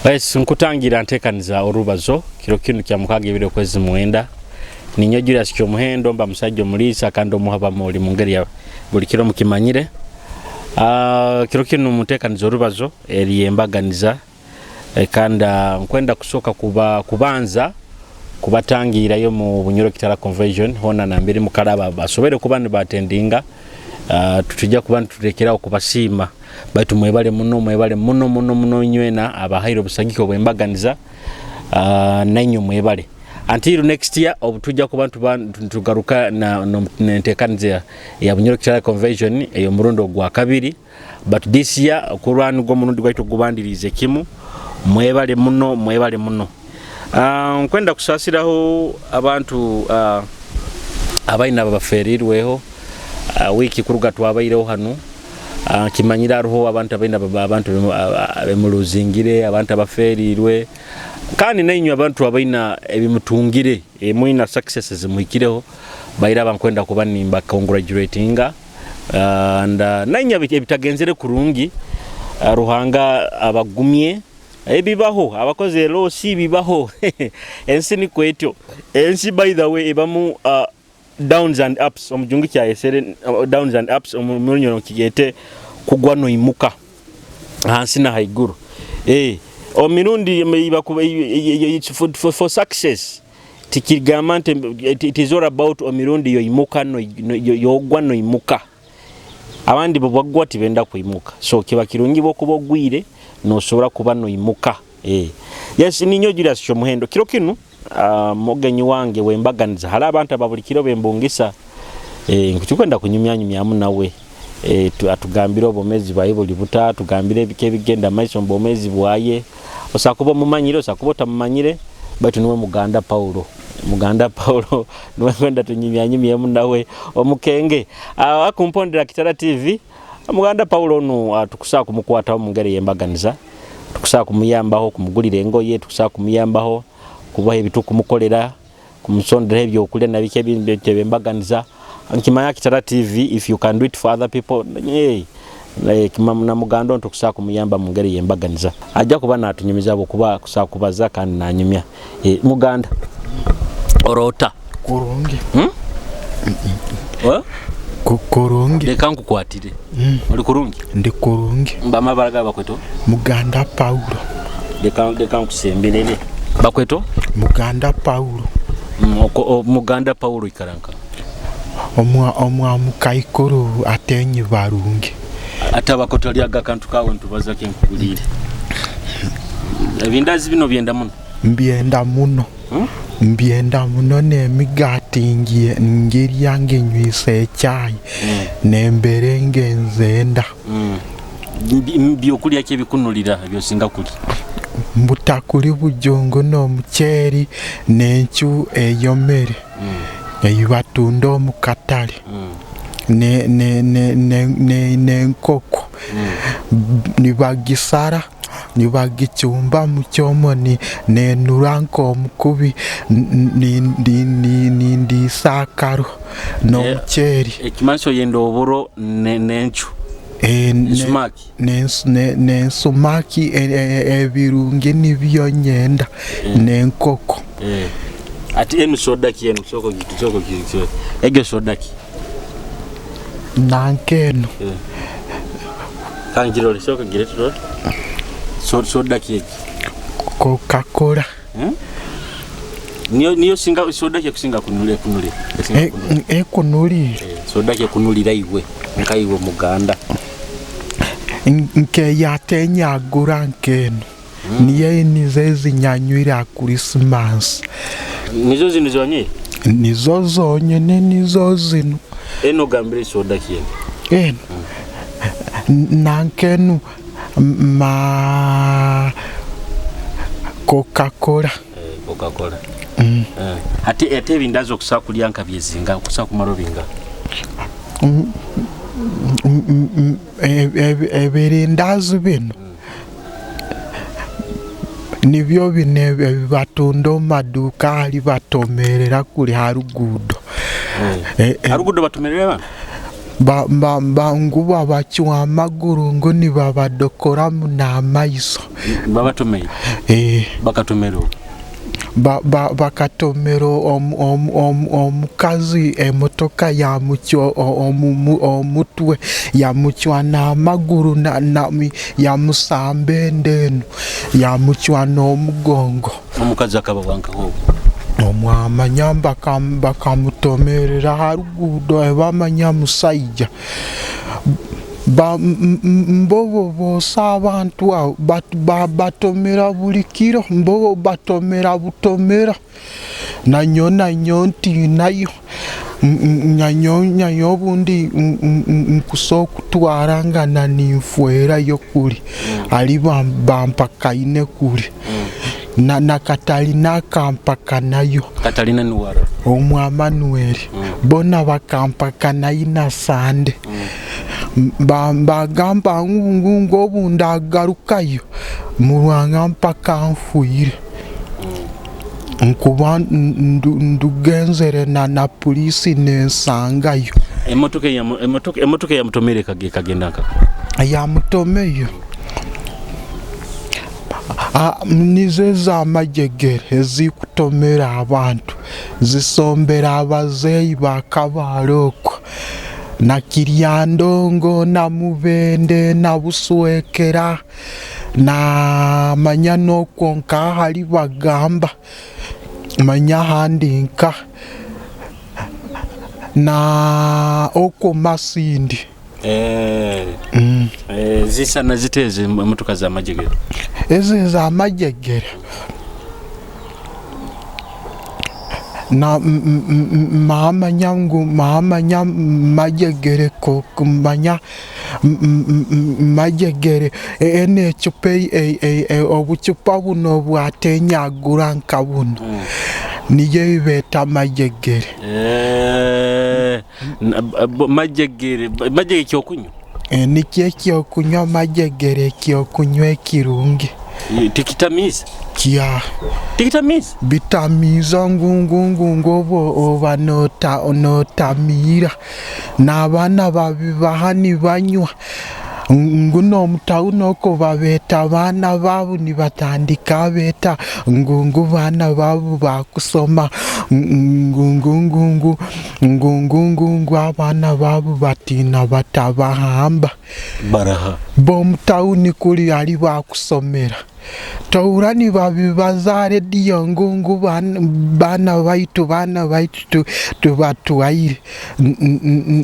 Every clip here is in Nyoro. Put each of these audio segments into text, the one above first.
Yes, nkutangira ntekaniza orubazo kiro kinu kya mukaaga ebiri okwezi mwenda. Ninyo Julius Kyomuhendo, mba musajja omuliisa kandi omuhaba muli mu ngeri ya buli kiro mukimanyire. Kiro kinu mutekaniza orubazo eri embaganiza kandi nkwenda kusooka kuba kubanza kubatangirayo mu Bunyoro Kitara Convention hona nambere mukaraba basobere kuba nibatendinga. Tutujja kuba niturekeraho kubasiima, baitu mwebale muno, mwebale muno muno muno inywena abahaire obusagiki obw'embaganiza, nainywe mwebale. Until next year obu tujja kuba nituba nitugaruka n'enteekaniza ya Bunyoro Kitara Convention ey'omurundi ogwa kabiri, but this year kurwa nugwo omurundi gwaitu ogubandiriize kimu. Mwebale muno, mwebale muno. Nkwenda kusaasiraho abantu abaine ababaferiirweho wiiki kuruga twabaireho hanu. Nkimanyire hariho abantu abaine abantu abemuruzingire, abantu abaferiirwe, kandi nainywe abantu abaine ebimutungire, mwine success ezimuhikireho, baire aba nkwenda kuba nimba congratulatinga. And nainywe ebitagenzere kurungi, Ruhanga abagumye. Ebibaho abakozi elosi bibaho ensi nikwo etyo. Ensi by the way ebamu downs and ups, omujungu kyayesere downs and ups, omu nkigete kugwa noimuka hansi na haiguru. Omirundi for success tikigamba nti it is all about omirundi yoimuka yogwa noimuka. Abandi bwagwa tibenda kwimuka, so kiba kirungi bwokuba ogwire nosobora kuba noimuka. Yes, ninyo Julius Kyomuhendo. Kiro kinu mugenyi wange wembaganiza hali abantu aba buli kiro bembungisa, nkukikwenda kunyumyanyumyamu nawe, atugambire obwomezi bwaye buli buta, atugambire ebika ebigenda maiso mu bwomezi bwaye. Osobola kuba omumanyire, osobola kuba otamumanyire, baitu niwe Muganda Paulo. Muganda Paulo niwe nkwenda tunyumyanyumyemu nawe omukenge. Akumpondera Kitara TV. Muganda Paulo onu tukusaa kumukwataho mu ngeri ey'embaganiza, tukusaa kumuyambaho kumugulira engoye, tukusaa kumuyambaho kubaha ebitu kumukolera, kumusonderaho ebyokulya na biki ebindi ebyembaganiza. Nkimanya Kitara TV, if you can do it for other people, hey, na Muganda onu tukusaa kumuyamba mu ngeri ey'embaganiza. Ajja kuba natunyumiza habwokuba akusaa kubaza kandi nanyumya. Muganda orota kurungi? Kurungi. Leka nkukwatire. Oli kurungi? Ndi kurungi. Bamabara ga bakweto? Muganda Paulo. Leka nkusembelele. Bakweto? Muganda Paulo. Muganda Paulo ikaranka. Omwa mukaikuru atenyi barungi. Ate abakoto lyaga akantu kawe ntubaza kenkuguliire. Ebindazi bino byenda muno? Mbyenda muno. Mbyenda muno n'emigaati ngirya nginywisa echai nembere ngenzenda. Byokulya ki ebikunulira ebyosinga kulya? Butakuli bujungu n'omuceeri n'encu eyomere eyibatunda omu katale n'enkoko nibagisara nibagicumba mu kyomo nenura nk'omukubi, nindiisa akaro n'omuceeri. Ekimanyiso oyenda oburo n'encu ensumaki? N'ensumaki, ebirungi nibyo nyenda n'enkoko. Ati enu soda ki enu? Sooka egyo soda ki? Nanka enu. Kangirole, sooka gire turole. Soda ki egi? Coca-Cola. Niyo singa soda ki ekusinga kunulira? Ekunulire. Soda ki ekunulira iwe nka iwe Muganda? Nk'eyatenyagura nk'enu. Niyo nizo ezinyanywire ha Krisimansi. Nizo zinu zonyine? Nizo zonyine, nizo zinu. Enu ogambire soda ki enu? Enu nanka enu ma Coca-Cola. Coca-Cola. Ate ebindazi okusobola kulya nka byezinga, okusobola kumara obinga? Ebirindazi binu nibyo binu ebibatunda omu maduuka hali batomerera kuli ha ruguudo. Ha ruguudo batomerera abantu? Ngu babacwa amaguru, ngu nibabadokoramu n'amaiso. Babatomere? Eh. Bakatomera obu? Bakatomera omukazi, emotoka yamucwa omutwe, yamucwa n'amaguru, yamusamba enda enu, yamucwa n'omugongo. Omukazi akaba wankaha obu? Omwamanya bakamutomerera ha ruguudo, bamanya musaija. Mbobo boosa abantu abo, batomera buli kiro, mbobo batomera butomera. Nanyowe ntiinayo, nanyowe obundi nkusobora kutwarangana ninfwerayo kuli, hali bampakaine kuli. Na Katalina akampakanayo. Katalina nuwe arora? Omwamanueli. Boona bakampakanayo na Sande. Bagamba ngu obu ndagarukayo, murwanga mpaka nfiire. Nkuba ndugenzere na poliisi nensangayo. Emotoka eyamutomere ekagenda nkaha? Eyamutomeire nizo ez'amajegere ezikutomera abantu, zisombera abazeeyi ba Kabale okwo, na Kiryandongo na Mubende na Buswekera. Namanya n'okwo nka hali bagamba, manya ahandi nka na okwo Masindi. Zisana zita ezi emotoka za majegere? Ezi ez'amajegere namanya ngu namanya majegere kumanya majegere enu ecupa obucupa bunu obwatenyagura nka bunu, niyo eyibeeta majegere. Majegere, majegere kyokunywa? Nikyo ekyokunywa majegere, ekyokunywa ekirungi. Tikitamiiza? Kya. Tikitamiiza? Bitamiiza ngu oba notamiira. N'abaana babibaha nibanywa, ngu n'omu tawuni okwo babeeta abaana baabo nibatandika beeta ngu baana baabo bakusoma, ngu abaana baabo batiina batabahamba. Baraha? B'omu tawuni kuli hali bakusomera. Tohurra nibabibaza ha rediyo ngu baana baitu, baana baitu tubatwaire,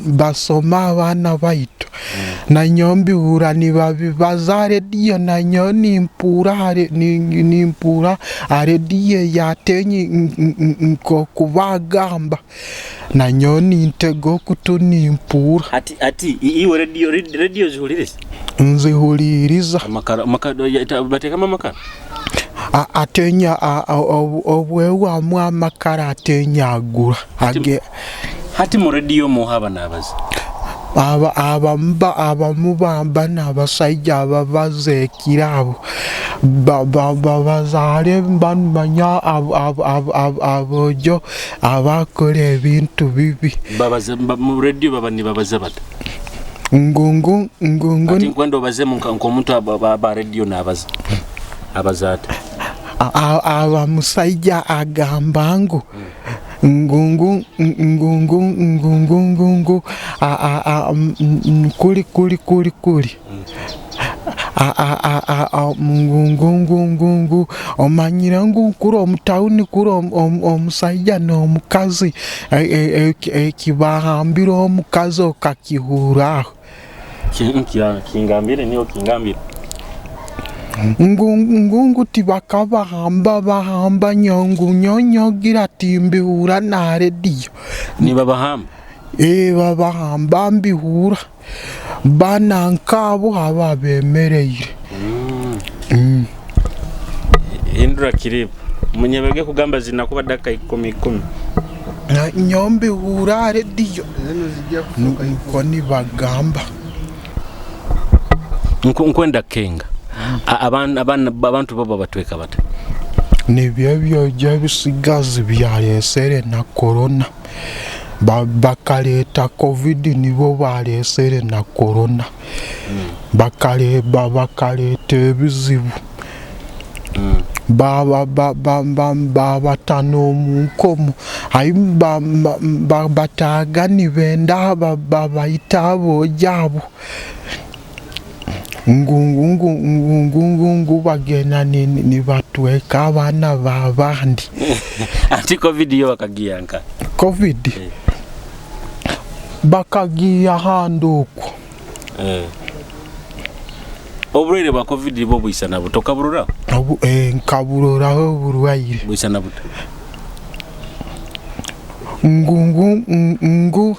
basome abaana baitu. Nanyowe mbihurra nibabibaza ha rediyo, nanyowe nimpurra ha rediyo eya tenyi nk'oku bagamba, nanyowe nintega okutu nimpurra. Hati iwe rediyo ozihuliriza? Nzihuliiriza. Amakara, bateekamu amakara? Atenya obwehwamu amakara atenyagura. Hati mu rediyo muha aba nabaza? Abamu banu abasaija ababaza ekiro abo, babaza hali banu manya aboojo abakora ebintu bibi. Mu rediyo baba nibabaza bata? Ngu ngu. Hati nkwenda obazemu nk'omuntu aba rediyo nabaza. Abaza ata? Aba musaija agamba ngu ngu ngu ngu ngu kuli kuli kuli kuli ngu ngu ngu omanyire ngu kuri omu tawuni kuri omusaija n'omukazi ekibahambire omukazi okakihurraho. Kingambire niiwe kingambire. Ngu tibakabahamba bahamba nyowe ngu nyowe ogira timbihurra na rediyo. Nibabahamba? Babahamba mbihurra. Baana nk'abo abo abemereire. Hindura kiripu. Munyebege kugamba zina kuba dakika ikumi ikumi. Nyowe mbihurra ha rediyo nukwo nibagamba. Nkwenda kukenga abantu bo babatweka bata? Nibyo ebyo ebisigazi byalesere na korona. Bakaleeta Covid, nibo baleesere na Korona. Bakaleeta ebizibu, baabata n'omu nkomo. Bataaga nibenda babaite aboojo abo, ngu ngu ngu ngu bagenda nibatweka abaana b'abandi. Ati Covid yo bakagiiha nkaha? Covid bakagiiha ahandi okwo. Oburwaire bwa Covid bwo bwisana buta? Okaburoraho? Nkaburoraho oburwaire. Bwisana buta? Ngu ngu ngu ngu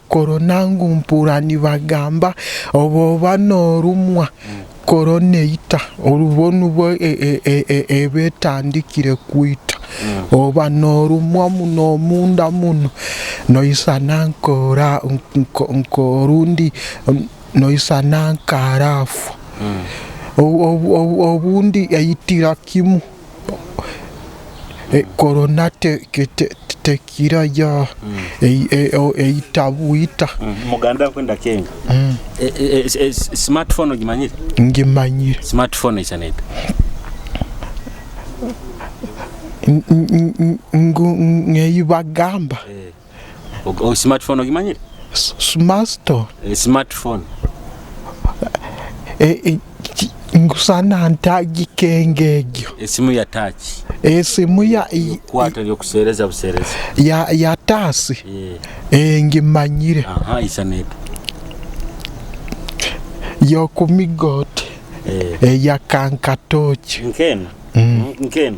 korona ngu mpurra nibagamba obu oba norumwa korona eita, obu nubwo eba etandikire kwita, oba norumwa muno omunda muno noisana nkorundi noisana nk'arafa, obundi eitira kimu. Korona tekira eita bwita. Muganda nkwenda kenga. Smartphone ogimanyire? Ngimanyire. Smartphone eisana eta? Ngu eyibagamba. Smartphone ogimanyire? Smartphone? Smartphone. Ngusana ntagikenga egyo. Esimu ya touch. Esimu ya Kwata yokuseereza buseereza. Ya taasi? Ngimanyire. Aha, isana eta? Y'okumigooti eyaka nka tooki. Nk'enu? Nk'enu?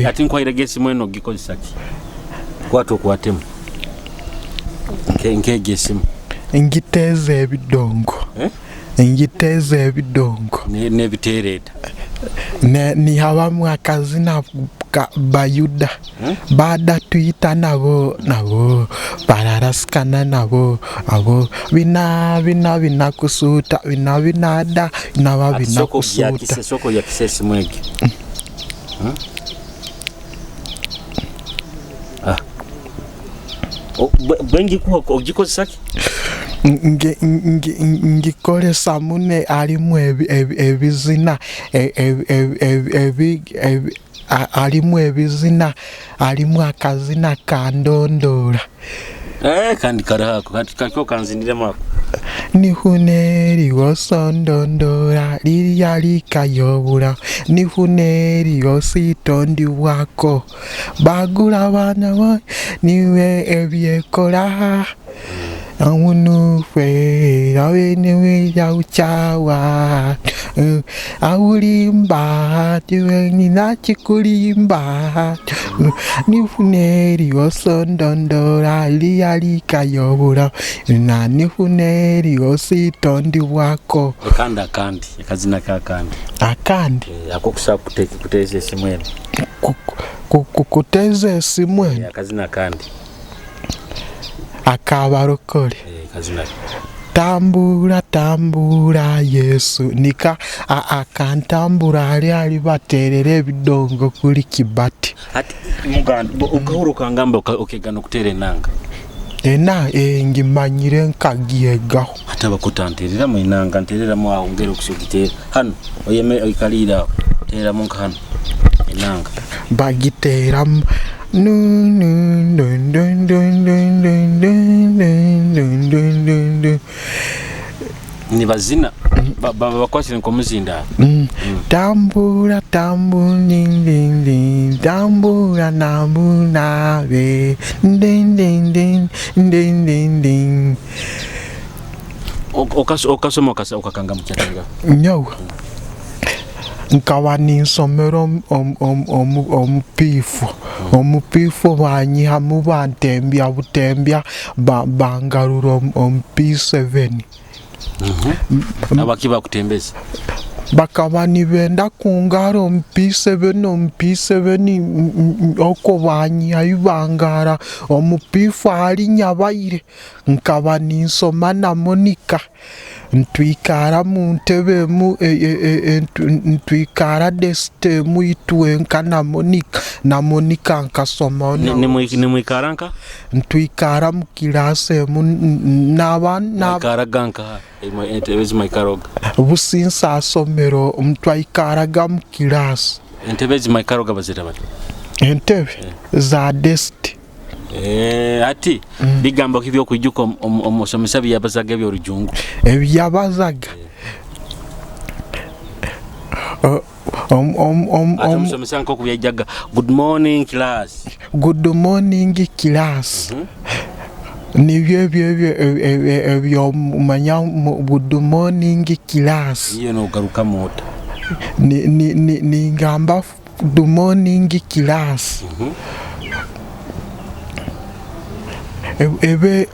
Ati nkuhairege esimu enu ogikozesa ki? Kwata okwatemu. Nk'egi esimu. Ngiteeza ebidongo. Ngiteeza ebidongo. N'ebiteera eta? Nihabamu akazina ka Bayuda. Bada twita nabo nabo bararasikana nabo abo bina bina binakusuuta bina binada naba binakusuuta. Sooka oyakise esimu egi. Bwengikuha ogikozesa ki? Ngikozesa muno harimu ebizina, harimu ebizina, harimu akazina kandondoora. Kandi kariho ako, kariho kanziniremu ako. Nihune osondondoora lirya likayobura, nihune ositondibwako. Bagura abaana bo niwe ebyekora awulimba tiwe nakikulimba nifune osondondora liyalika na nifune ositondibwako. Akandi akandi akazina kakandi. Akandi akokusobola kuteeza esimu enu. Kuteeza esimu enu? Akazina akandi. Akabarokore. Tambura tambura Yesu nika akantambura hali alibaterera ebidongo kuli kibati. Hati muganda okahura okangamba okegana okuteera enanga. Ena ngimanyire nkagyegaho. Hati abakutantereramu enanga ntereramu aho ngere okusogiteera hanu oyeme oikaliire aho teeramu nka hanu enanga. Bagiteeramu. Nibazina baba bakwasire nk'omuzindaaro. Tambura tambundindindi tambura nambunabe ndindindindindindi. Okasoma okakanga mukyakanga? Nyowe nkaba ninsomera omu P4, omu P4 banyihamu bantembya butembya bangarura omu P7. Habwaki bakutembeza? Bakaba nibenda kungara omu P7, omu P7 okwo banyihayo bangara omu P4 ahari Nyabaire. Nkaba ninsoma na Monica. Ntwikara mu ntebe emu, ntwikara desk emu itwenka na Monica, na Monica nkasoma Nimwikara nka? Ntwikara mu kilaasi emu n'abaana. Mwaikaraga nkaha entebe ezi mwaikaraga? Businsa asomero ntwaikaraga mu kilaasi. Entebe ezi mwaikaraga bazita bata? Entebe za desk. Hati bigambo ki by'okwijuka omusomesa ebi yabazaga eby'orujungu? Ebi yabazaga? Ati omusomesa nk'oku yaijaga, good morning class. Good morning class. Nibyo ebyo ebyomanya, good morning class. Iyo nogarukamu ota? Ningamba good morning class. Ebe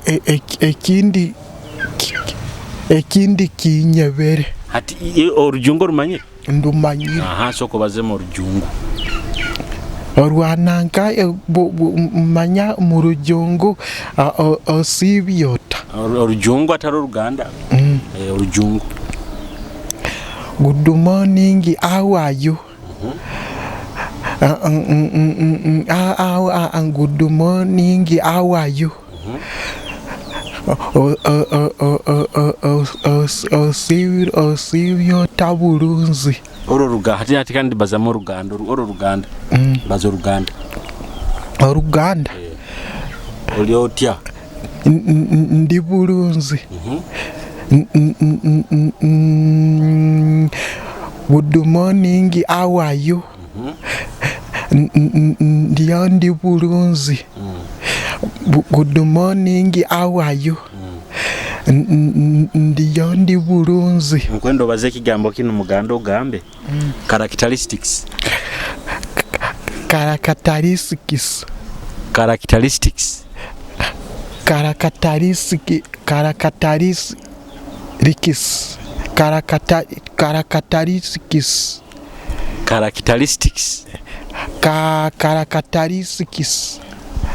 ekindi kinyebere. Hati orujungu orumanyire? Ndumanyire. Aha, sooka obazemu orujungu. Orwananka manya mu rujungu osiibyota. Orujungu atari oruganda. Orujungu. Good morning, how are you? Good morning, how are you? Osiibyota burungi. Orwo Oruganda, hati hati kandi bazamu Oruganda, orwo Oruganda. Baza Oruganda. Oruganda? Oli otya? Ndi burungi. Good morning, how are you? Ndiyo ndi burungi. Good morning, how are you? Ndiyo ndi burungi. Nkwenda obaze ekigambo kinu muganda ogambe. Characteristics. Characteristics. Characteristics. Characteristics. Characteristics. Characteristics. Characteristics.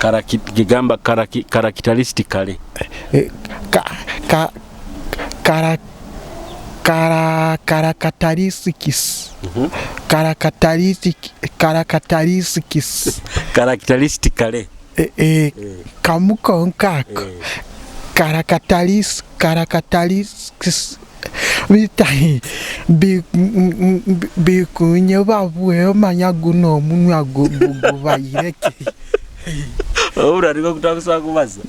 Characteristics. Gamba characteristically. Ka, kara, kara, characteristics. Characteristic, characteristics. Characteristically. Kamuko nkako. Characteristics. Bitahi bikunye babwe omanya guno omunwa gubayireke. Obura ariko kutakusobola kubaza.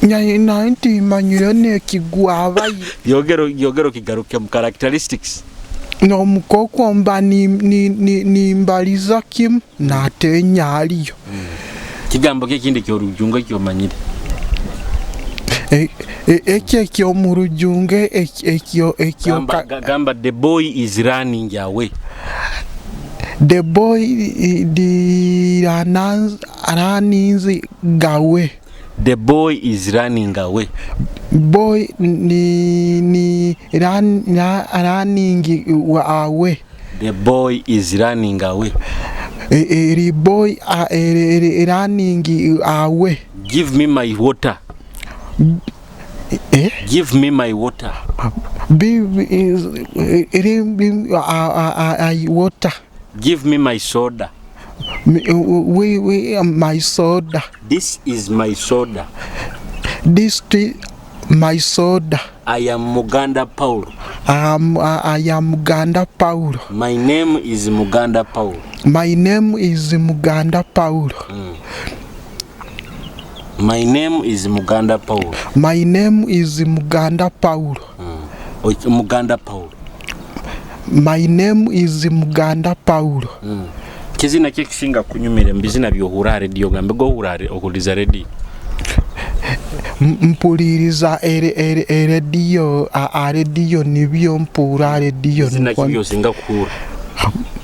Naye nti manyire nekigwabaire. Yogero yogero kigaruke mu characteristics. N'omukokwomba nimbaliza kimu nate aliyo. Kigambo ki ekindi ky'orujungu ekyomanyire? Ekyo eky'omurujungu ekyo ekyo Gamba, gamba the boy is running away. The boy the running away. The boy is running away. Boy ni running away. The boy is running away. The boy running away. Give me my water. Eh? Give me my water. Be water. Give me my soda. We my soda. This is my soda. This my soda. I am Muganda Paul. I am Muganda Paul. My name is Muganda Paul. My name is Muganda Paul. My name is Muganda Paul. My name is Muganda Paul. Muganda Paul. My name is Muganda Paul. Kizina ki ekisinga kunyumira mu bizina by'ohurra ha rediyo gambe gohurra ohuliza rediyo? Mpuliriza erediyo, arediyo nibyo mpura rediyo. Bizina ki byosinga kuhurra?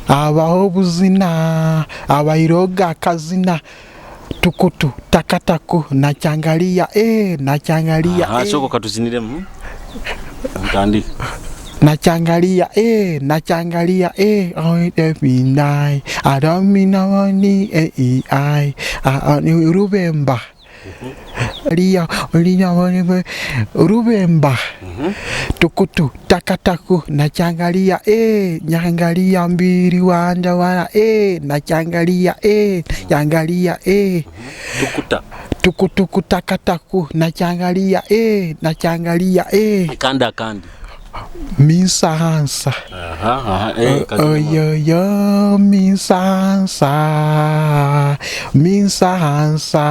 Abaho obuzina abairoga akazina tukutu takataku nachangalia nachangalia. Aha, soko katuziniremu. Ntandika. Nachangalia nachangalia oh, aramina wani ai rubemba lia lia rubemba. Tukutu takataku nachangalia nyangalia mbiri wanda wala nachangalia nyangalia Tukuta. Tukutuku takataku nachangalia nachangalia Kandi akandi. Minsansa. Aha, aha, kazina Oyoyo minsansa minsansa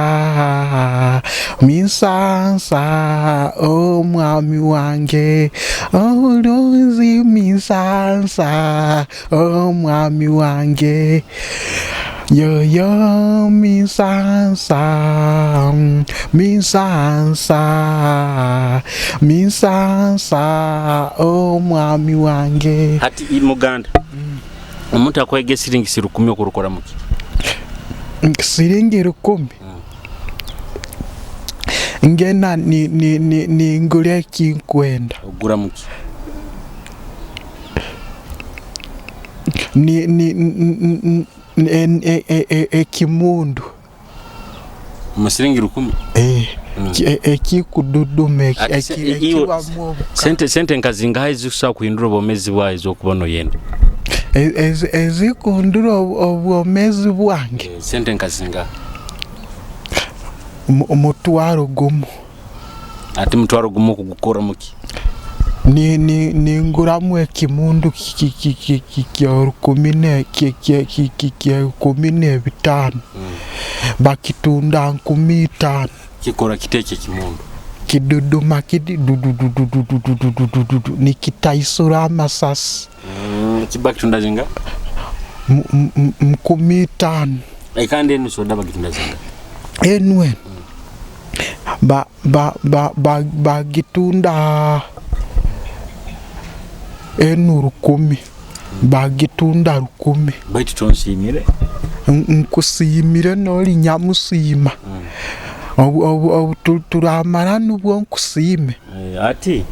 minsansa omwami wange omulunzi minsansa omwami wange yoyo minsansa minsansa minsansa omwami wange. Hati Muganda, omuntu akwega siringi 10,000 okurukora muki? Siringi 1,000 ngena ningura ekinkwenda. Ogura muki? Ni ekimundu. Musiringi 1,000? Ekikududuma ekibamu obuka. Sente nkazingaha ezikusobola kuhindura obwomezi bwawe ezokuba noyenda? Ezikuhindura obwomezi bwange? Sente nkazingaha? Omutwaro gumu. Ati mutwaro gumu kugukora muki? Ninguramu ekimundu kya 1,015 bakitunda 5,000. Kikora kiti ekyo ekimundu? Kiduduma kiti dududududududududu nikitaisura amasasi. Kiba kitunda zinga? 5,000. Kandi enu soda bagitunda zinga? Enwe bagitunda enu 1,000 bagitunda 1,000. Baitu tonsiimire? Nkusiimire noli nyamusiima. Obu turamara nubwo nkusiime. Ati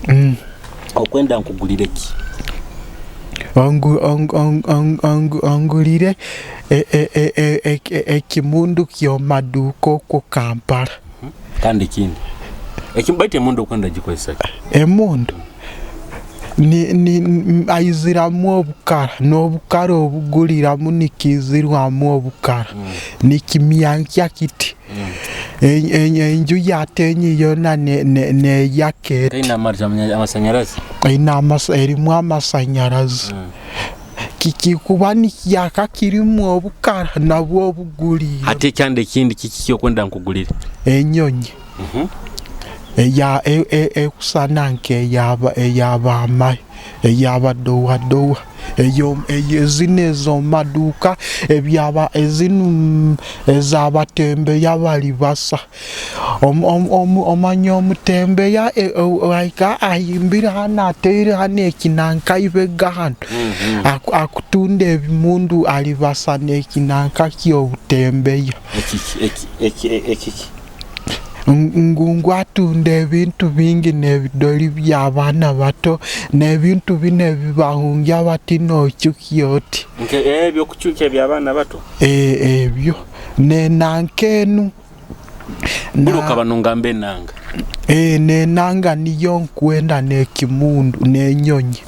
okwenda nkugulire ki? Ongulire ekimundu ky'omaduuka okwo Kampala. Kandi ekindi baitu emundu okwenda gikozesa ki? Emundu aiziramu obukara n'obukara obuguliramu nikizirwamu obukara nikimyankya kiti. Enju yatenyi yona neyaka eti. Ina amasanyarazi? Erimu amasanyarazi. Kikikuba nikyaka kirimu obukara nabwo obugulire. Hati ekyanda ekindi kiki kyokwenda nkugulire? Enyonyi. Ekusana nk'eyabamahe eyabadowadowa ezino ez'omumaduuka ebyaba ezinu ezabatembeya bali basa. Omanya omutembeya ahika ahimbire hanu ateire hanu ekinanka ibega hanu akutunda ebimundu alibasa n'ekinanka ky'obutembeya. Ekiki? Ngu atunda ebintu bingi n'ebidoli by'abaana bato n'ebintu binu ebibahungya bati nokyukya oti. Ebyokukyukya by'abaana bato? Ebyo nenanka enu. Buli okaba nongamba enanga. Nenanga niyo nkwenda n'ekimundu n'enyonyi.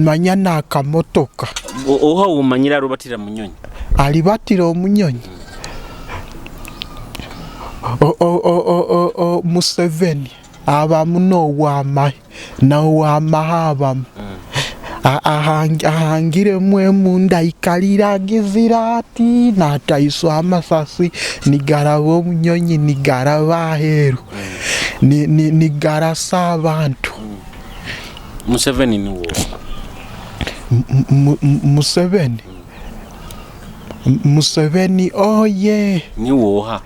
Manya n'akamotoka. Oha umanyira arubatira munyonyi? Alibatira omunyonyi? Museveni abamu n'owamahe n'owamahe abamu. Ahangiremu emundu aikalira agizira ati nataiswa amasasi nigaraba omunyonyi nigaraba aheeru nigarasa abantu. Museveni niwo? Museveni? Museveni oye! Niwoha?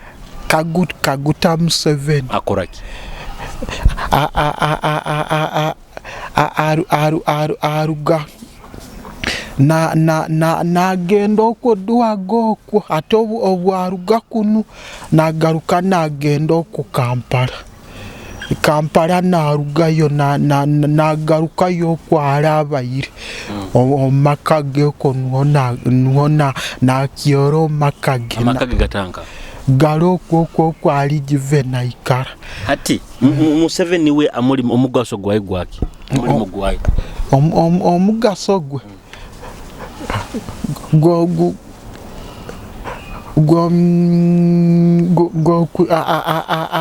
Kaguta Museveni. Akora ki? Aruga nagenda okwo duhaga okwo ate obwaruga kunu nagaruka nagenda okwo Kampala. Kampala narugayo nagarukayo okwo arabaire omu maka ge okwo nuho nakyora omu maka ge. Amaka ge gatanka? Gara okwo okwo okwo ali give naikara. Hati Museveni we omugaso gwaye gwaki? Omulimo gwaye. Omugaso gwe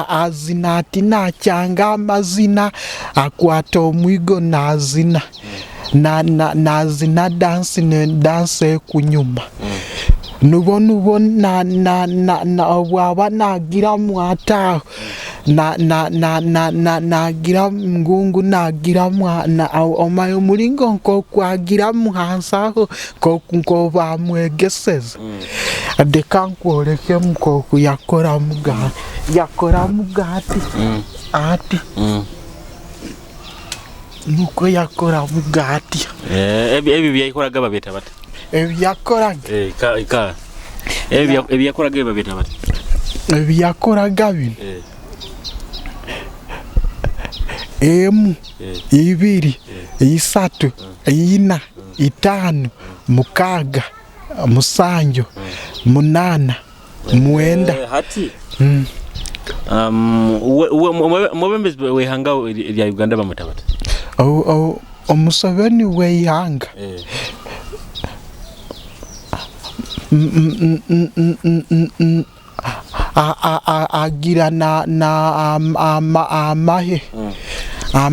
azina ati nakyanga amazina, akwata omwigo nazina, nazina dansi dansi ekunyuma. Nubwo nubwo obwaba nagiramu ati aho, nagira ngu ngu nagiramu omanya omulingo nkoku agiramu hansi aho nkoku bamwegeseze. Leka nkwolekemu nkoku yakoramuga, yakoramuga ati, ati, nukwo yakoramuga atyo. Ebi ebyakoraga babyeta bata? Ebi yakoraga? Ikara. Ebi yakoraga ebi babyeta bata? Ebi yakoraga binu? Emu, ibiri, isatu, ina, itaano, mukaaga, musanju, munaana, mwenda. Hati omwebembezi w'ihanga erya Uganda bamweta bata? Omuseveni w'eihanga agira amahe,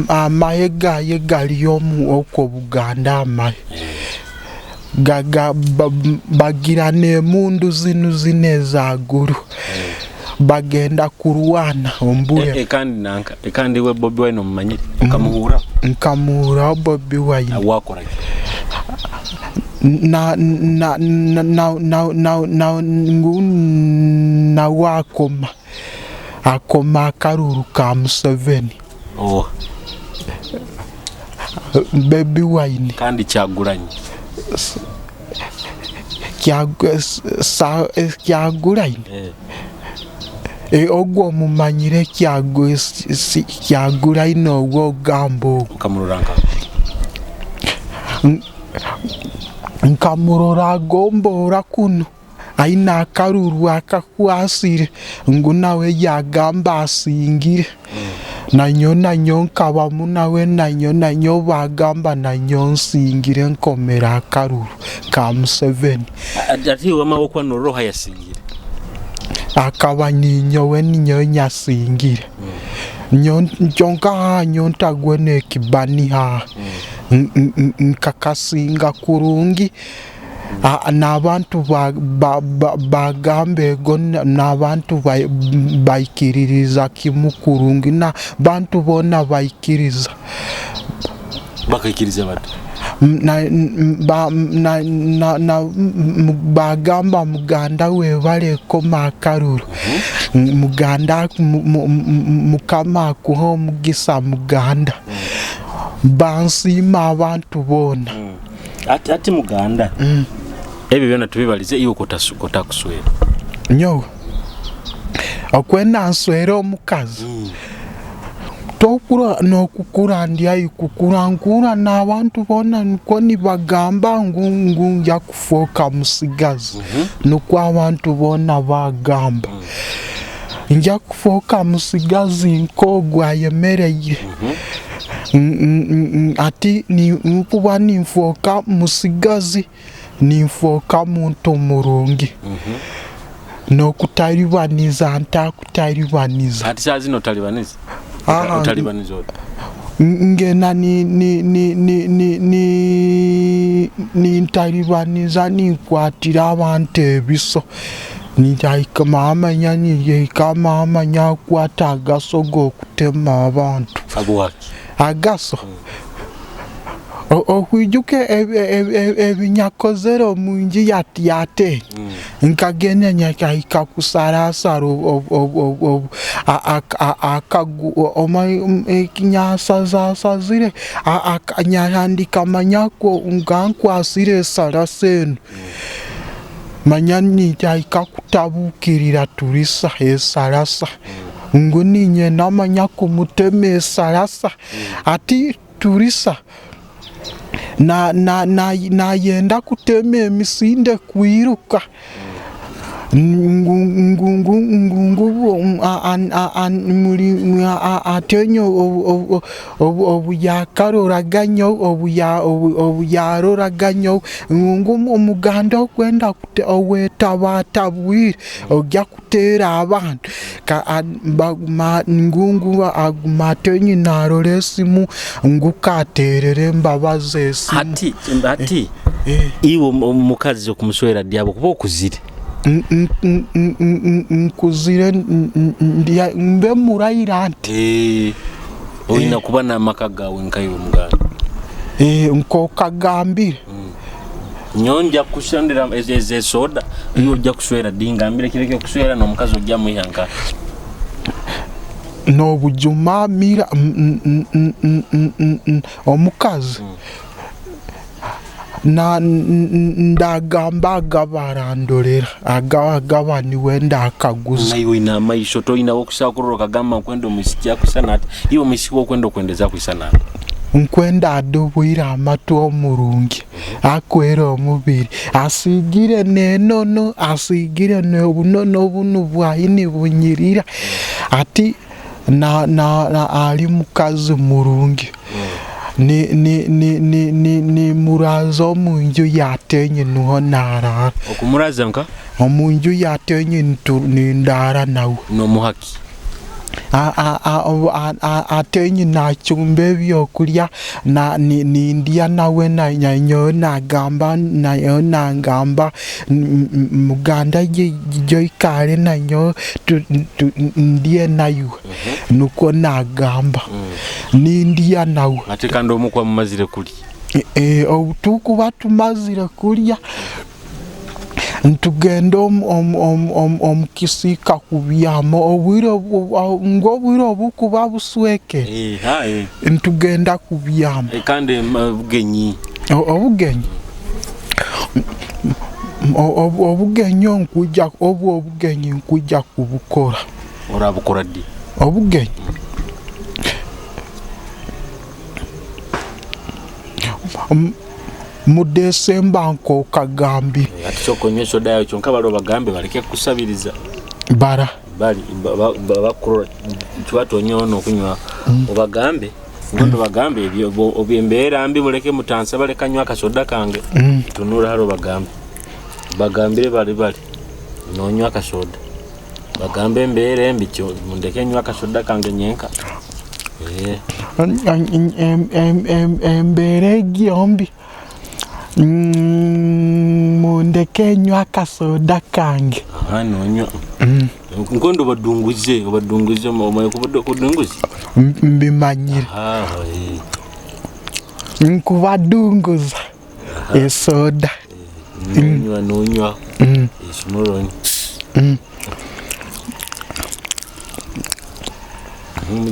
amahe gaye gari okwo Buganda amahe. Bagira n'emundu zinu zinu eza guru, bagenda kurwana omu bulemu. Kandi nanka kandi iwe Bobi Wine omumanyire? Okamuhurraho? Nkamuhurraho Bobi Wine. Wakora ki? Ngu nawe akoma, akoma akaruru ka Museveni. Oha? Bobi Wine. Kandi Kyagulanyi? Kyagulanyi? Ogwo omumanyire Kyagulanyi ogwo ogamba ogwo. Okamurora nkaha? Nkamurora agomboora kunu aine akaruru akakwasire ngu nawe yagamba asingire. Nanyowe nanyowe nkabamu nawe nanyowe nanyowe bagamba nanyowe nsingire nkomere akaruru ka Museveni. Ati iwe wama wokuba norora oha yasingire? Akaba ninyowe ninyowe nyasingire. Kyonka haha nyowe ntagwe n'ekibani haha. Nkakasinga kurungi. N'abantu bagamba ego n'abantu baikiririza kimu kurungi n'abantu boona baikiriza. Bakaikiriza bata? Bagamba muganda webale koma akaruru, muganda mukama akuhe omugisa muganda. Bansiima abantu boona. Ati ati muganda ebyo byona tubibalize iwe kotakuswera. Nyowe okwenda nswere omukazi tokura nokukura ndi haihi kukura nkura n'abantu boona nikwo nibagamba ngu ngu ngya kufooka musigazi nikwo abantu boona bagamba. Ngya kufooka musigazi nk'ogu ayemereire. Hati nkuba ninfooka musigazi, ninfooka muntu murungi. N'okutalibaniza ntakutalibaniza. Hati saaha zinu otalibaniza? Otalibaniza ota? Ngenda nintalibaniza ninkwatira abantu ebiso. Nahika mama akwata agaso g'okutema abantu. Habwaki? Agaso? Okwijuka ebinyakozere omu nju ya Teni, nkagenda nkahika kusarasara ekinyasazasazire, nyatandika manya nka nkwasire esarasa enu. Manya nintandika kutabukirira Turisa esarasa, ngu niinyenda manya kumutema esarasa. Hati Turisa nayenda kutema emisinde kwiruka. Ngu ngu ngu ngu ngu muli atenye obu yakaroraga nyowe, obu yaroraga nyowe, ngu omuganda okwenda owetabatabwire ojya kuteera abantu, ngu aguma atenye narora esimu ngu katerere Mbabazi esimu. Hati iwe omukazi okumuswera di habwokuba okuzire? Nkuzire mbe muraira nti. Oina kuba n'amaka gawe nkaiwe muganda. Nk'okagambire. Nyowe nja kukusondera ezoda, iwe ojja kuswera di? Ngambira ekiro ekyokuswera n'omukazi ojja mwiha nkaha? N'obujuma omukazi ndagamba agaba arandolera, agaba niwe ndakaguza. Naiwe oine amaiso toine wokusobola kurora okagamba nkwenda omwisiki akwisana ati, iwe omwisiki wokwenda okwendeza akwisana ata? Nkwenda adubwire amatu omurungi, akwera omubiri, asigire n'enono, asigire n'obunono bunu bwayini bunyirira, ati ali mukazi murungi, nimuraza omunju ya Tenyi nuho narara. Okumuraza nka? Omunju ya Tenyi nindara nawe. Nomuha ki? Atenyi nacumba ebyokulya, nindya nawe, nanyowe nagamba, nanyowe nangamba, muganda joikare nanyowe ndye naiwe, nukwo nagamba, nindya nawe. Ate kandi obu mukuba mumazire kulya? Obu tukuba tumazire kulya, nitugenda omu kisiika kubyama, ngu obwire obukuba buswekere, nitugenda kubyama. Kandi obugenyi? Obugenyi? Obugenyi obu obugenyi nkwija kubukora. Orabukora di? Obugenyi? Mu Desemba nk'okagambire. Hati sooka onywe soda yawe kyonka bali obagambe baleke kukusabiriza. Bara. Bali bakurora kiba tonyowe n'okunywa obagambe rundi obagambe embeera mbi muleke mutansaba leka nywe akasoda kange. Tunura hali obagambe. Bagambire bali bali nonywa akasoda. Bagambe embeera embi mundeke nywe akasoda kange nyenka. Embeera egi mbi, mundeke nywe akasoda kange. Nonywa. Nkondi obadunguze, obadunguze, omanyire kudunguza? Mbimanyire. Nkubadunguza esoda. Nonywa, nonywa. Sumurra onywe.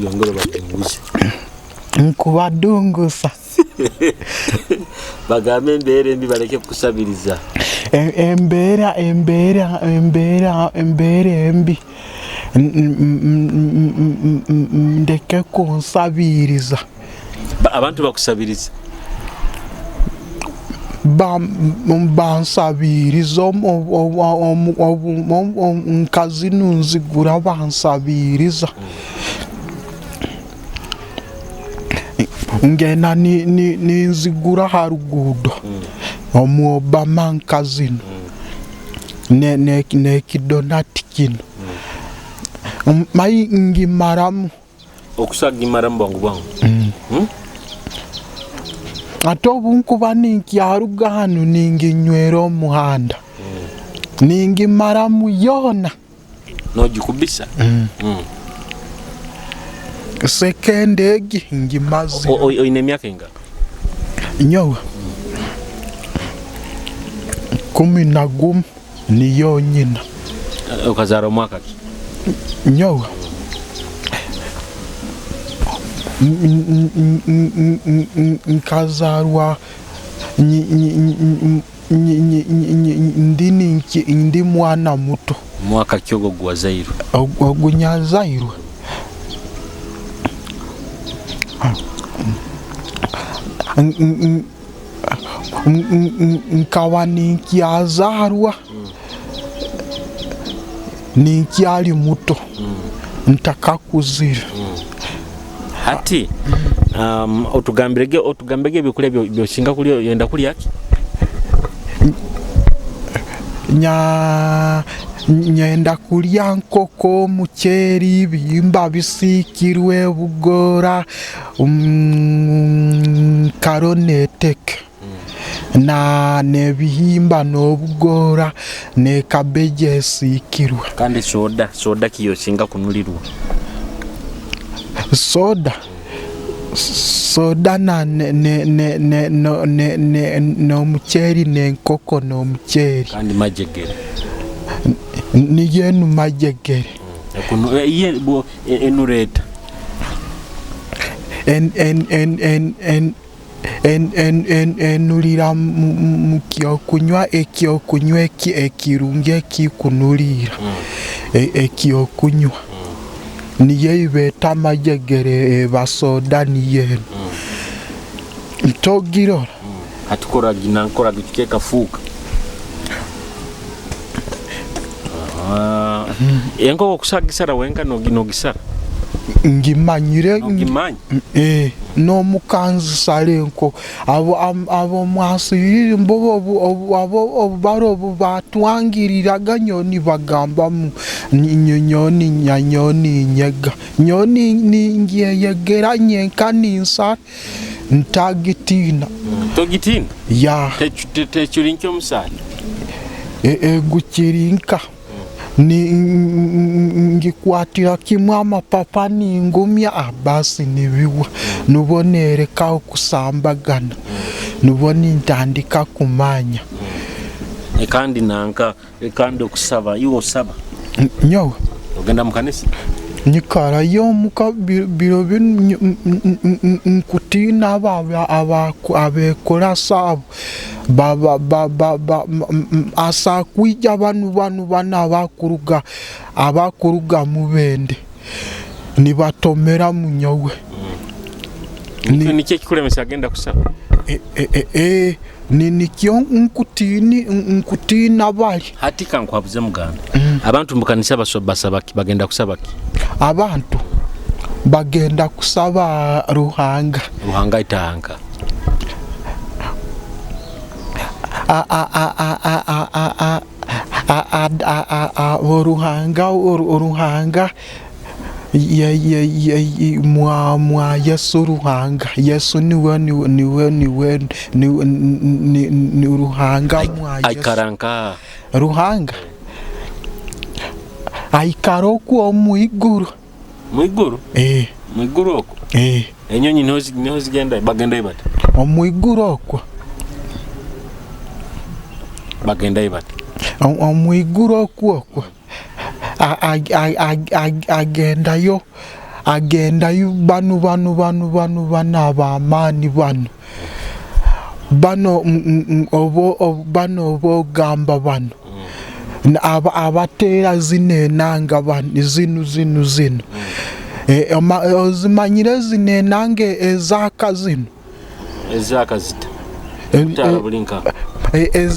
Yongera obadunguze. Nkubadunguza. Bagambe embeera embi baleke kukusabiriza. Embeera embeera embeera embeera embi ndeke kunsabiriza. Abantu bakusabiriza? Bansabiriza nka zinu nzigura bansabiriza. Ngenda ninzigura ha ruguudo omu Obama nka zinu n'ekidonati kinu, mali ngimaramu. Okusa kugimaramu bwangu bwangu. Hati obu nkuba ninkyaruga hanu ninginywera omu muhanda, ningimaramu yoona. Nogikubisa? Sekendi egi ngimazire. Oine emyaka ingaha? Nyowe 11 niyo nyina. Okazaarwa mwaka ki? Nyowe nkazaarwa ndi mwana muto. Mwaka ki ogu oguwazairwe? Ogu nyazairwe? Nkaba ninkyazaarwa. Ninkyali muto, ntakakuzire. Hati otugambirege otugambege ebyokulya byosinga kulya, oyenda kulya ki? Nyenda kulya nkoko, omuceeri, ebihimba bisiikirwe, obugoora, karo n'eteke n'ebihimba n'obugoora n'ekabeji esiikirwe. Kandi soda, soda ki yosinga kunulirwa? Soda, soda n'omuceeri n'enkoko n'omuceeri. Kandi majegere? Niyo enu majegere. Enura eta? Enurira mukyokunywa ekyokunywa ekirungi ekikunuliira ekyokunywa niyo eyibeeta amajegere eba soda niyo enu togirora. Hati kora gikika ekafuuka. Enkoko okusagisara wenka nogisara? Ngimanyire. Nogimanya? N'omuka nzisara enkoko. Ab'omwasiriri mbo obubara obu batwangiriraga nyowe nibagamba nyowe ninyega. Nyowe ningyeyegera nyenka ninsara ntagitiina. Togitiina? Ya. Tekiri nk'omusaani? Egu kiri nka. Ngikwatira kimu amapapa ningumya basi nibihwa. Nubwo nerekaho kusambagana. Nubwo nintandika kumanya. Kandi nanka kandi okusaba, iwe osaba? Nyowe? Ogenda mu kanisa? Nyikarayo omuka biro binu nkutiina abo abekurasa abo asa kwija banu banu banu abakuruga Mubende nibatomera munyowe. Nikyo ekikulemesa agenda kusaba? Nikyo nkutiina bali. Hati kankwabuze muganda. Abantu mukanisa basaba ki? Bagenda kusaba ki? Abantu bagenda kusaba Ruhanga. Ruhanga aitahanka? Ruhanga mwa Yesu Ruhanga. Yesu niwe ni Ruhanga mwa Yesu. Aikara nkaha? Ruhanga aikara okwo omwiguru. Mwiguru? Mwiguru okwo? Enyonyi niho zigenda, bagendayo bata? Omwiguru okwo. Bagendayo bata? Omwiguru okwo okwo. Agendayo agendayo banu banu banu banu banu ab'amaani banu bano bano obogamba bano abateera zino enanga bano zinu zinu zinu ozimanyire zino enanga ezaaka zinu? Ezaaka zita? Taara buli nka.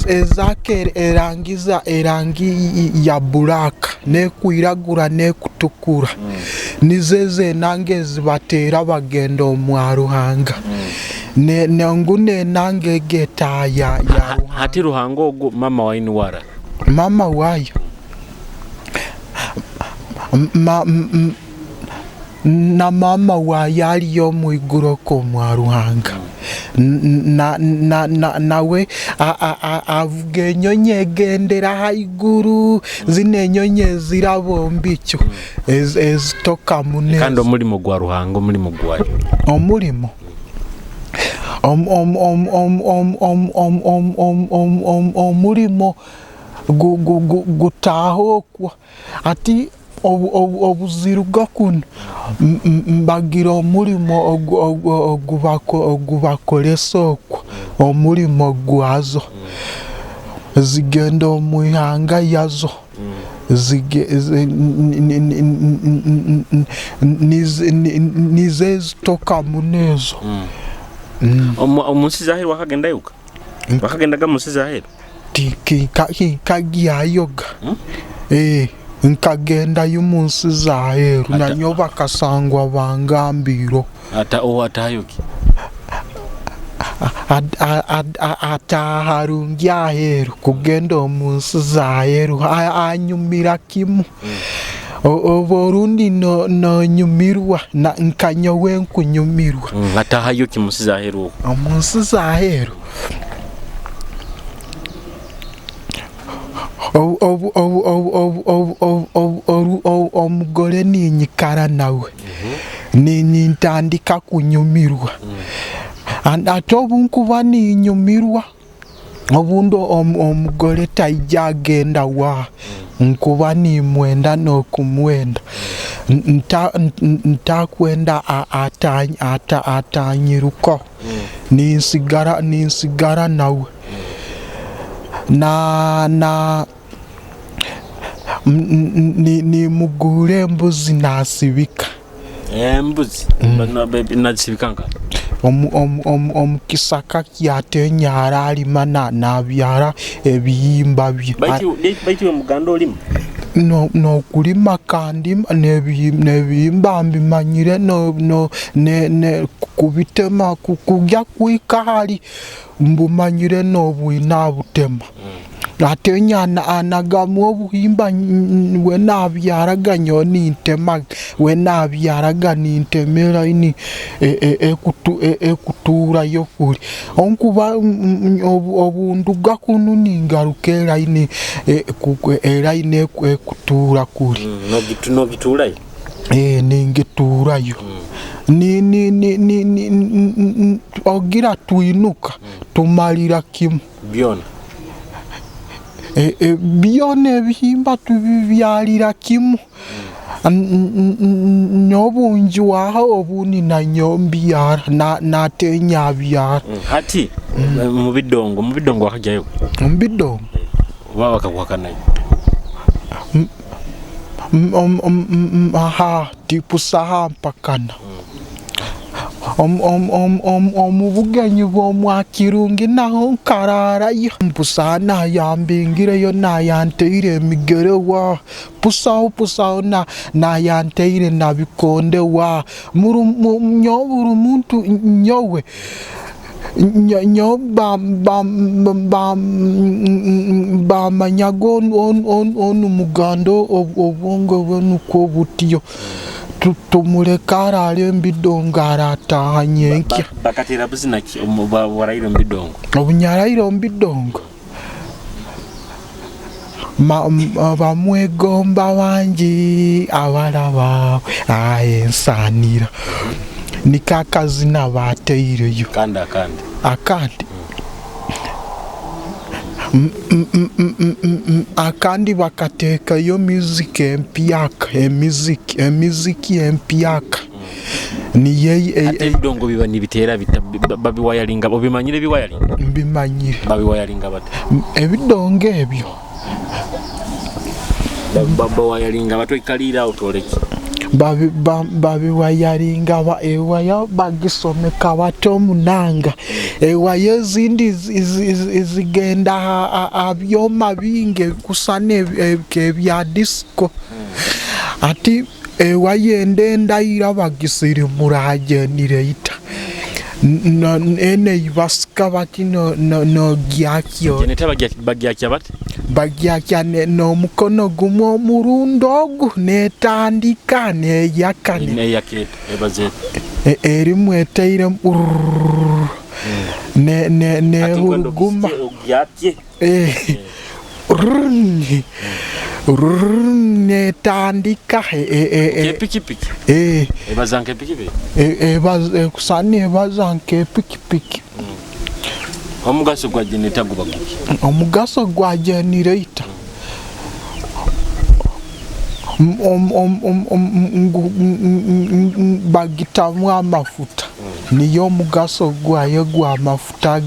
Ezaaka erangiza erangi ya buraka nekwiragura nekutukura nizo ezo enanga ezibateera bagenda omwa Ruhanga ngu nenanga ego etaaha ya Ruhanga. Hati Ruhanga ogu mama wainu wara? Mama wayo na mama wayo aliyo omwiguru okwo omwa Ruhanga. Nawe avuga enyonyi egendera haiguru, zinu enyonyi eziraba omu bicu ezitoka muno. Kandi omulimo gwa Ruhanga omulimo gwayo? Omulimo omulimo gutaaha okwo hati obuziruga kunu bagira omulimo ogubakolesa okwo, omulimo gwazo zigenda omu ihanga yazo nizo ezitoka muno ezo. Omu nsi z'aheeru wakagendayoga? Wakagendaga omu nsi z'aheeru? Tinkagyayoga. Nkagendayo mu nsi z'aheeru, nanyowe bakasangwa bangambiireho. Ata owo atahayo ki? Ataaha harungi aheeru, kugenda omu nsi z'aheeru anyumira kimu. Obu orundi nonyumirwa nka nyowe nkunyumirwa. Ataahayo ki mu nsi z'aheeru oku? Omu nsi z'aheeru, omugore ninyikara nawe, nintandika kunyumirwa. Ate obunkuba ninyumirwa, obundi omugore taija agenda waaha, nkuba nimwenda n'okumwenda, ntakwenda atanyirukaho, ninsigara nawe. Nimugurra embuzi nasibika. Embuzi nazisibika nkaha? Omu kisaka kyateenya aralima nabyara ebihimba bye. Baitu iwe muganda olima? Nokulima kandima, nebihimba mbimanyire, kubitema kugya kuhika hali Mbumanyire n'obwina abutema. Ate anagamu obuhimba we nabyaraga nyowe nintema, we nabyaraga nintema elaini ekutuurayo kuli. Habwokuba obunduga kunu ningaruka elaini ekutuura kuli. Nogituurayo? Ningituurayo. Ogira twinuka tumalira kimu. Byona? Byona ebihimba tubibyalira kimu. Nobunjwaho obundi nanyowe mbyara, nateenya abyara. Hati mubidongo, mubidongo wakagyayo? Mubidongo? Oba bakakuhakanayo? Aha tibusaho mpakana. Omu bugenyi bw'omwakirungi naho nkaraarayo. Busaho nayambingireyo nayanteire emigere waa, busaho busaho nayanteire na bikonde waa. Nyowe buri muntu nyowe Nyowe bamanyaga onu muganda obwongo bwe nukwo butyo, tumuleke araale omu bidongo arataaha nyenkya. Bakateera buzina ki obu waraire omu bidongo? Obu nyaraire omu bidongo, bamwegomba bangi abaraba ensaanira. Niko akazina baataireyo. Kandi akandi? Akandi? Akandi bakateekayo muziki empyaka, emiziki, emiziki empyaka. Niyo Hati ebidongo biba nibiteera bita? Babiwayaringa, obimanyire ebiwayaringa? Mbimanyire. Babiwayaringa bata? Ebidongo ebyo. Bawayaringa bata? Oikaliire aho twoleke. Babiwayaringa ewaya bagisomeka bata omu nanga, ewaya ezindi zigenda ha byoma bingi ebikusana nk'ebya disiko. Hati ewaya endi endaira bagisirimura ha jenereyita, enu ei basika bati nogyakya ota. Jenereyita bagyakya bata? Bagyakya n'omukono gumu omurundi ogu n'etandika n'eyaka. N'eyaka eta? Ebaza eta? Erimu etairemu rurururu n'ehuruguma. Hati ogyakye. N'etandika. Nk'epikipiki? Ebaza nk'epikipiki? Ekusana ebaza nk'epikipiki. Omugaso gwa jenereta guba guki? Omugaso gwa jenereta bagitamu amafuta, niyo omugaso gwayo gw'amafuta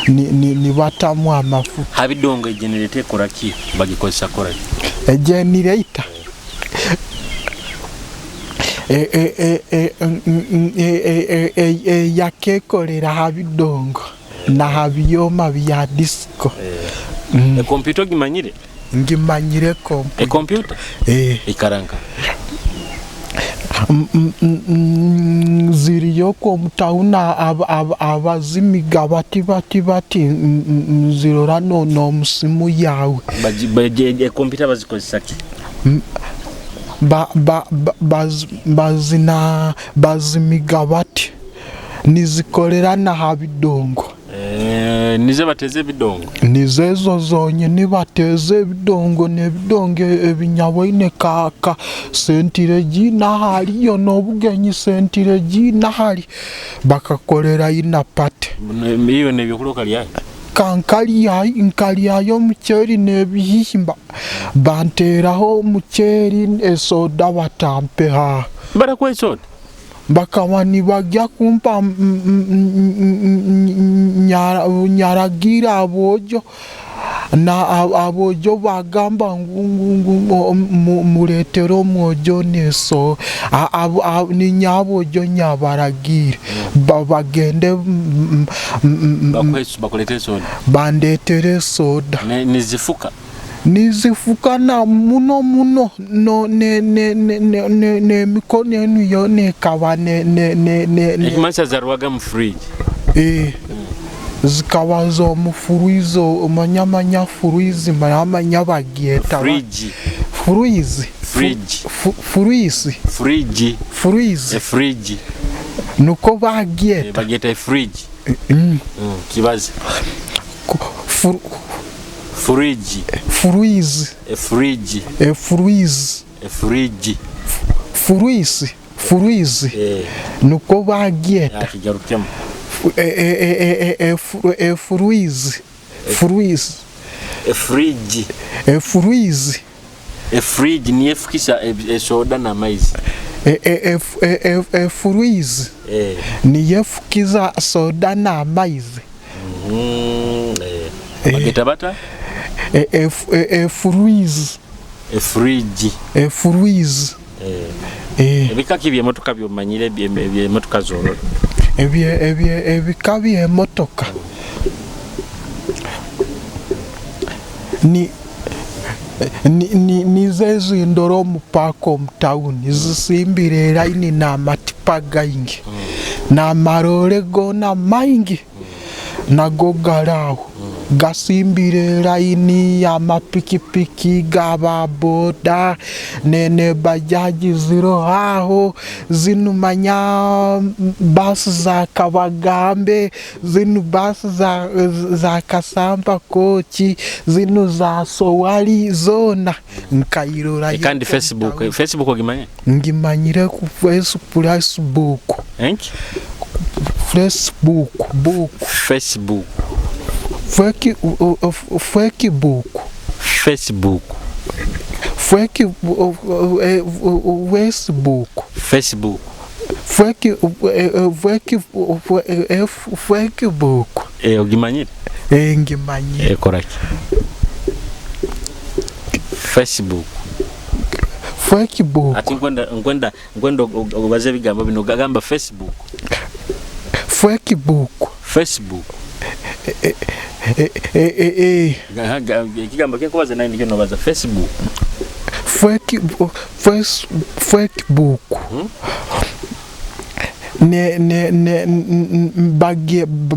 nibatamu amafuta. Ha bidongo ejenereta ekora ki? Bagikozesa kukora ki? Ejenereta eyaka ekolera ha bidongo na ha byoma bya disiko. Ekompyuta ogimanyire? Ngimanyire kompyuta. Ekompyuta? Eh. Ikara nka. Ziriyo okwo omu tawuni abazimiga bati bati bati nzirora n'omu simu yaawe. Ekompyuta bazikozesa ki? Bazina bazimiga bati nizikolera na ha bidongo. Nizo bateeza ebidongo? Nizo ezo zonyini bateeza ebidongo n'ebidongo ebinyaboine ka ka sentiregina haliyo n'obugenyi sentiregina hali bakakolerayo na pate. Iwe n'ebyokulya okalyayo? Ka nkalyayo omuceeri n'ebihimba banteeraho omuceeri esoda batampe aho. Barakuha esoda? Bakaba nibagya kumpa nyaragiire aboojo, na aboojo bagamba ngu muleetere omwojo onu eso, ninye aboojo nyabaragiire bagende bandeetere esoda. Nizifuka? Nizifuka na muno muno n'emikono enu yoona ekaba. Ekimanyisa zarwaga mu fridge? Zikaba z'omu furuizi, omanya manya furuizi manya bagyeta Fridge. Furuizi. Fridge. Furuisi. Fridge. Furuizi. Efridge. Nukwo bagyeta. Bagyeta efridge. Kibaze. Fridge. Furuizi. Efridge. Efuruizi. Efridge. Furuisi. Furuizi. Nukwo bagyeta. Kigarukemu. Efuruizi. Furuizi. Efridge. Efuruizi. Efridge niyo efukisa esoda n'amaizi. Efuruizi niyo efukiza soda n'amaizi. Bageta bata? Efuruizi. Efridge. Efuruizi. Ebika ki by'emotoka by'omanyire, eby'emotoka zorora? Ebika by'emotoka nizo ezindora omu paaka omu tawuni zisimbire eraini n'amatipa gaingi n'amaroore goona maingi nago gari aho gasimbire eraini, amapikipiki gaba boda n'ebajaji ziroho aho, zinu manya baasi za Kabagambe, zinu baasi za Kasampa coach, zinu za Sowali zoona nkairorayo. Kandi Facebook, Facebook ogimanyire? Ngimanyire Facebook. Enki? Facebook book. Facebook. Facebook. Facebook. Facebook. Facebook. Facebook. Ogimanyire? Ngimanyire. Ekora ki? Facebook. Facebook. Ati nkwenda nkwenda nkwenda obaze ebigambo bino, gamba Facebook. Facebook. Facebook. Ekigambo kyenkubaza nawe nikyo nobaza Facebook. Facebook.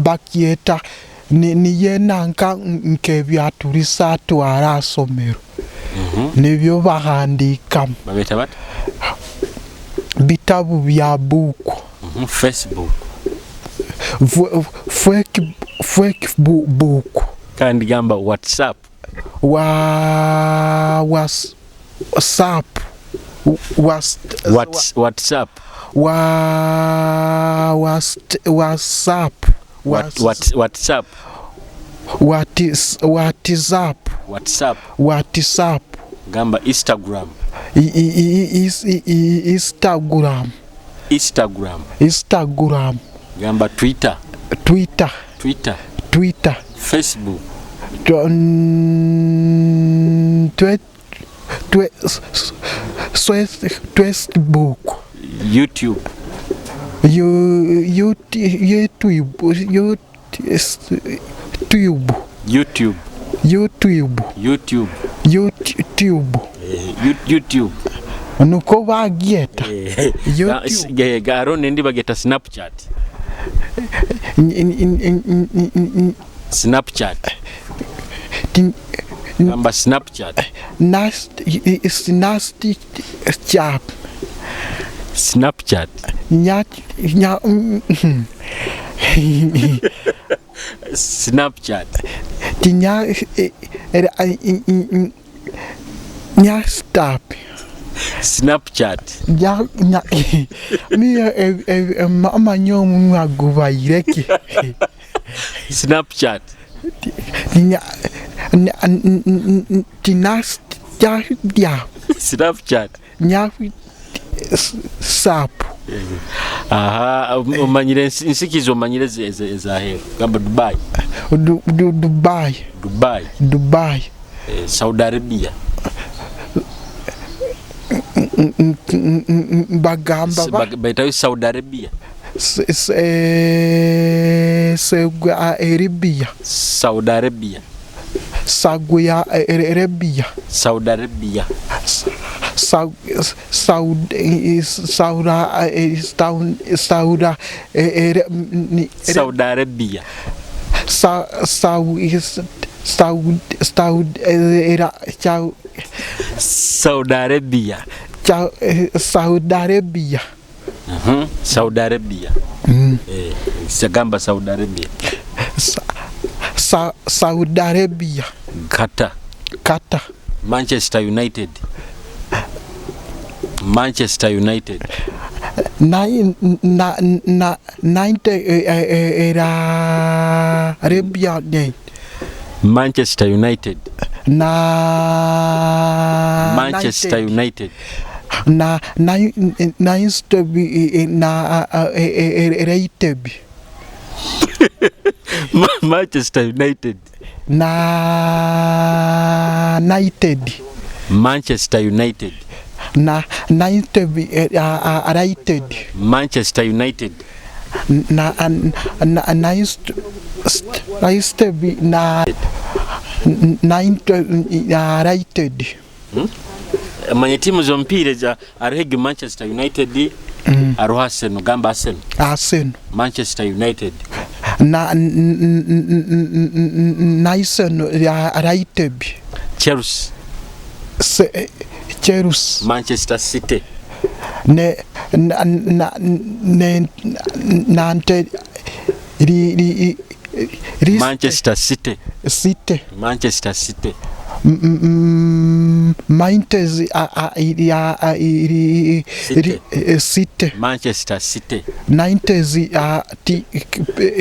Bakyeta niyo enanka nk'ebyaturisa atwara aha somero nibyo bahandiikamu. Babyeta bata? Bitabu bya buuku. Facebook. Facebook. Kandi gamba WhatsApp. WhatsApp. WhatsApp. WhatsApp. WhatsApp. WhatsApp. WhatsApp. WhatsApp. Gamba Instagram. Instagram. Instagram. Instagram. Gamba Twitter. Twitter. Twitter. Twitter. Facebook. Facebook. YouTube. YouTube. YouTube. YouTube. YouTube. YouTube. YouTube. YouTube. Nukwo bagyeta. YouTube. Haroho n'endi bagyeta Snapchat. Snapchat. Gamba Snapchat. Snapchat. Snapchat. Snapchat. Snap. Snapchat. Amanyo omunwa gubaire ki? Snapchat. Snapchat. Sap. Aha, omanyire ensi ki z'omanyire ez'aheeru? Gamba Dubai. Dubai. Dubai. Dubai. Saudi Arabia. Bagamba ba? Baitayo Saudi Arabia. Arabia. Saudi Arabia. Saudi Arabia. Saudi Arabia. Saudi Arabia. Saudi Arabia. Saudi Arabia. Saudi Arabia. Gamba Saudi Arabia. Saudi Arabia. Qatar. Qatar. Manchester United. Manchester United. Arabia. Manchester United. Manchester United. Na na Manchester United. Na United. Manchester United. Na United. Manchester United. Na United. Manya tiimu z'omupiira eza hariho egi Manchester United, hariho Arsenal, gamba Arsenal. Arsenal. Manchester United. Na United. Chelsea. Chelsea. Manchester City. Ne na ne nante ri ri Manchester City. City. Manchester City. Manchester City. Manchester City.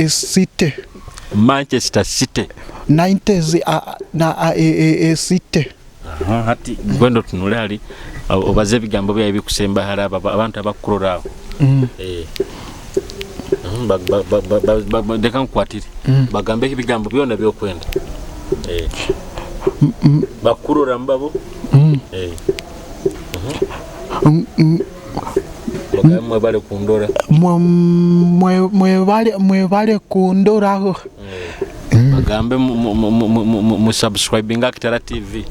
City. Manchester City. City. Hati gwenda otunule hali obaze ebigambo byawe bikusemba hali abantu abakukurora aho. Leka nkukwatire. Bagambe ebigambo byona byokwenda. Bakurora mbabo. Bagambe mwebale kundora. Mwebale kundoraho. Bagambe mu subscribinga Kitara TV.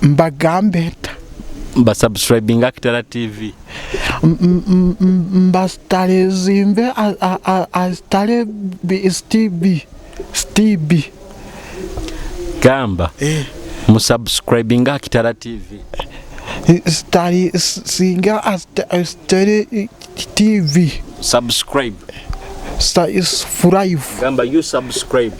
Mbagambe Basubscribinga Kitara TV. Mbastale zimbe astale STB STB. Gamba musubscribinga Kitara TV. Stari singa astale TV. Subscribe. Subscribe. Gamba you subscribe.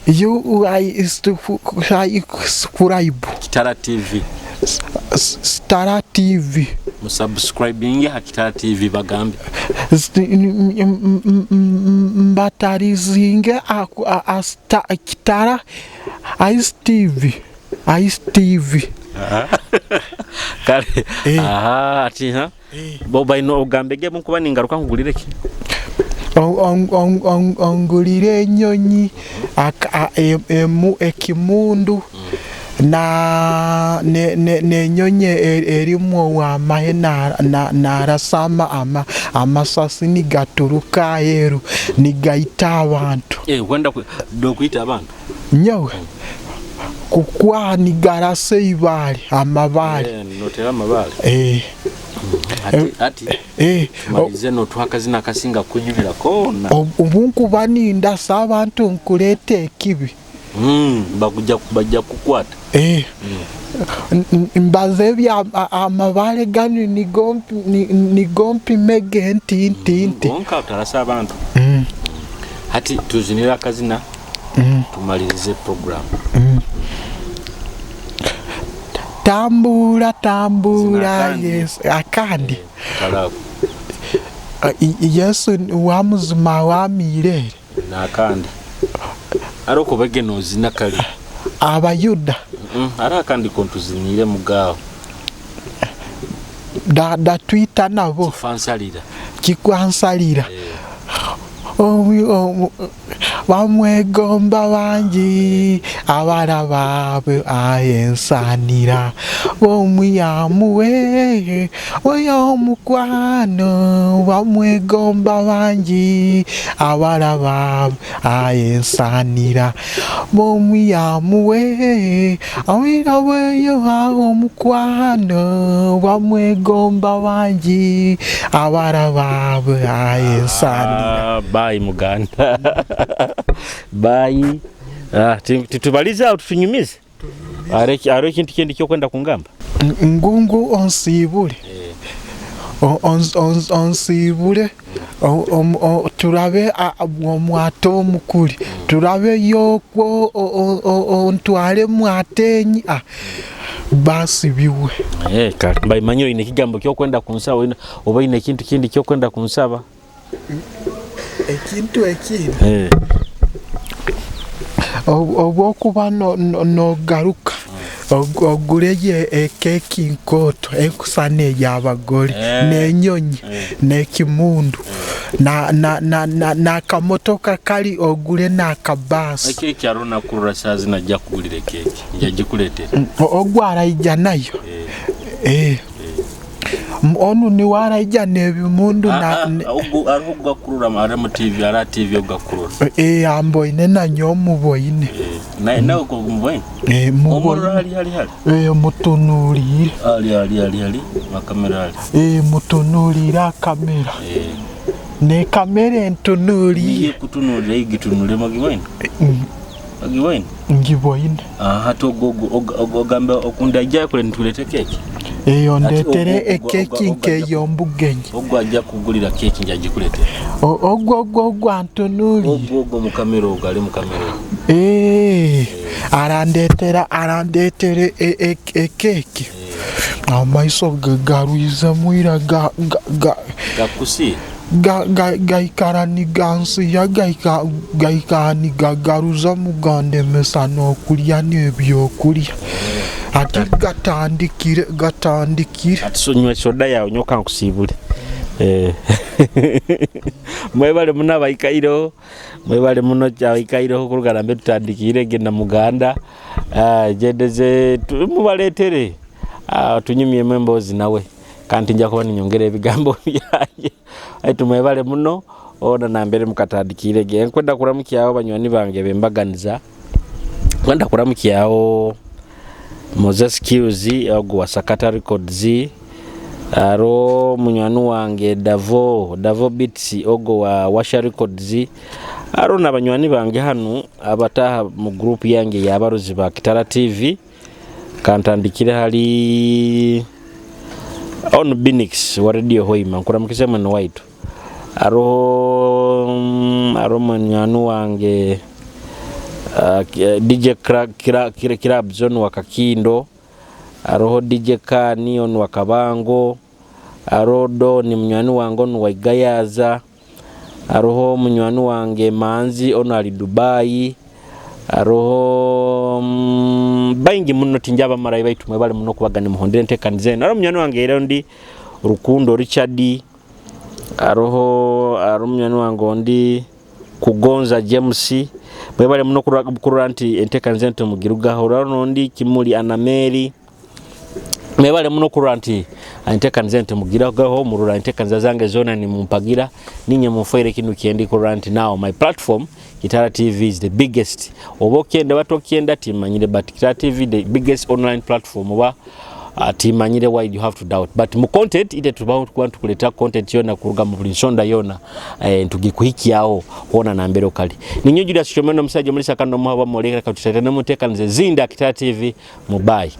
You I subscribe. Kitara TV. Stara TV. Musubscribing ha Kitara TV bagambe. Mbatarizinga a Kitara Ice TV. Ice TV. Kale. Aha ati ha. Bo baino ogambege mukuba ningaruka nkugulire ki? Ongulire enyonyi ekimundu na nenyonyi erimu amahe narasama amasasi nigaturuka aheru nigaita abantu. Kwenda kwita abantu? Nyowe kukwaha nigarasa ibaale, amabaale. Eh, notera amabaale. Eh. Ati ati Eh, tumalirize notuha akazina akasinga kukunyumira koona. Obu nkuba nindasa abantu nkuleeta ekibi. Bakujja bajja kukukwata. Eh. Mbaza ebya amabaale ganu nigo mpimege nti nti nti. Gonka otarasa abantu. Hati tuzinire akazina tumalirize program. Tambura tambura. Zina akandi. Yesu akandi. Kalaku. Yesu wa muzima wa mirere. Nakandi. Ari okubege nozina kali. Abayuda. Ari akandi kontuzinire mugaawo. Datwita nabo. Kifansalira. Kikwansalira. Bamwegomba bangi abara baabwe ayensanira omuyamuwe oyo omukwano bamwegomba bangi abara baabwe ayensanira omuyamuwe awiraweyo omukwano bamwegomba bangi abara baabwe ayensanira. Bye Muganda. Bye. Titubalize aho tutunyumize. Hariho ekintu kindi kyokwenda kungamba? Ngungu onsiibure. Onsiibure. Turabe omwato omukuri. Turabe yokwo ontware mwatenyi. Basibiwe. Kale mbaimanyire oine ekigambo kyokwenda kunsaba, oba oine ekintu kindi kyokwenda kunsaba? Ekintu ekindi. Obwokuba nogaruka ogureyo ekeki nkooto ekusana ey'abagore n'enyonyi n'ekimundu n'akamotoka kali ogure n'akabaasi. Ekeki hariho nakurora saaha zinu ajja kukugurira ekeki, nja gikuleetera. Ogwo araija nayo. Onu niwe araija n'ebimundu na Hariho ogugakurura ari mu TV, ari aha TV ogugakurura. Amboine nanyowe muboine. Nawe omuboine? Muboine. Omurora hali hali hali. Mutunuulire. Hali hali hali hali, makamera hali. Mutunuulire akamera. Ne kamera entunuulire. Niye kutunuulira egitunulire magiboine? Magiboine? Ngiboine. Hati ogamba okunda ajja kule nitulete keki. Eyo Ati ndetere ekeki nk'ey'ombugenyi. Ogwo ajja kugulira keki nja gikuleetera. Ogwo ogwo ogwo antunuulire. Ogwo ogwo mu kamera ogwo ali mu kamera. Arandetera ekeki. Amaiso garwizemu ira Gakusi. Gaikara nigansiya gaikara nigagaruzamu gandemesa n'okurya n'ebyokurya. Ati gatandikire gatandikire. Ati so nywa soda yawe nyoka nkusiibule. Mwebale muno abaikaireho, mwebale muno abaikaireho kuruga nambe tutandikire genda Muganda. Gyendeze mubaleetere. Tunyumyemu emboozi nawe. Kandi nja kuba ninyongera ebigambo byange. Aitu mwebale muno ona nambere mukatandikire ge. Nkwenda kuramukyaho banywani bange bembaganiza. Nkwenda kuramukyaho Moses Qz ogwo wa Sakata Records. Aro munywani wange Davo Beats ogwo wa Washa Records. Aro n'abanywani bange hanu abataha mu group yange y'abarozi ba Kitara TV. Kantandikire hali on Binix wa Radio Hoima nkuramukize mwene waitu. Aro munywani wange DJ Kirabzon wa Kakindo. Aroho DJ Kani on wa Kabango. Aroho Doni munywani wange on wa Igayaza. Aroho munywani wange Manzi on ali Dubai. Aroho baingi muno tinjaba marayi baitu mwebale muno kubaga ni muhondere ntekanize. Aroho munywani wange era ndi Rukundo Richard. Aroho munywani wange ondi Kugonza James. Mwebale muno kurora nti entekanize nti mugirugaho. Aroho nondi Kimuli Anameri. Mwebale muno kurora nti entekaniza nti mugiragaho, murora entekaniza zange zona nimumpagira. Ninye munfoire kinu kyendi kurora nti now my platform, Kitara TV, is the biggest. Oba okyenda oba tokyenda timanyire, but Kitara TV, the biggest online platform, oba timanyire why you have to doubt. But mu content ite tubaho kuba tukuleta content yona kuruga mu buli nsonda yona, ntugikuhikyaho hona nambere okali. Ninyo Julius Kyomeno, omusajja omulisa kandi omuha bamoleka. Katutatane mu ntekaniza ezindi. Kitara TV, mubayi.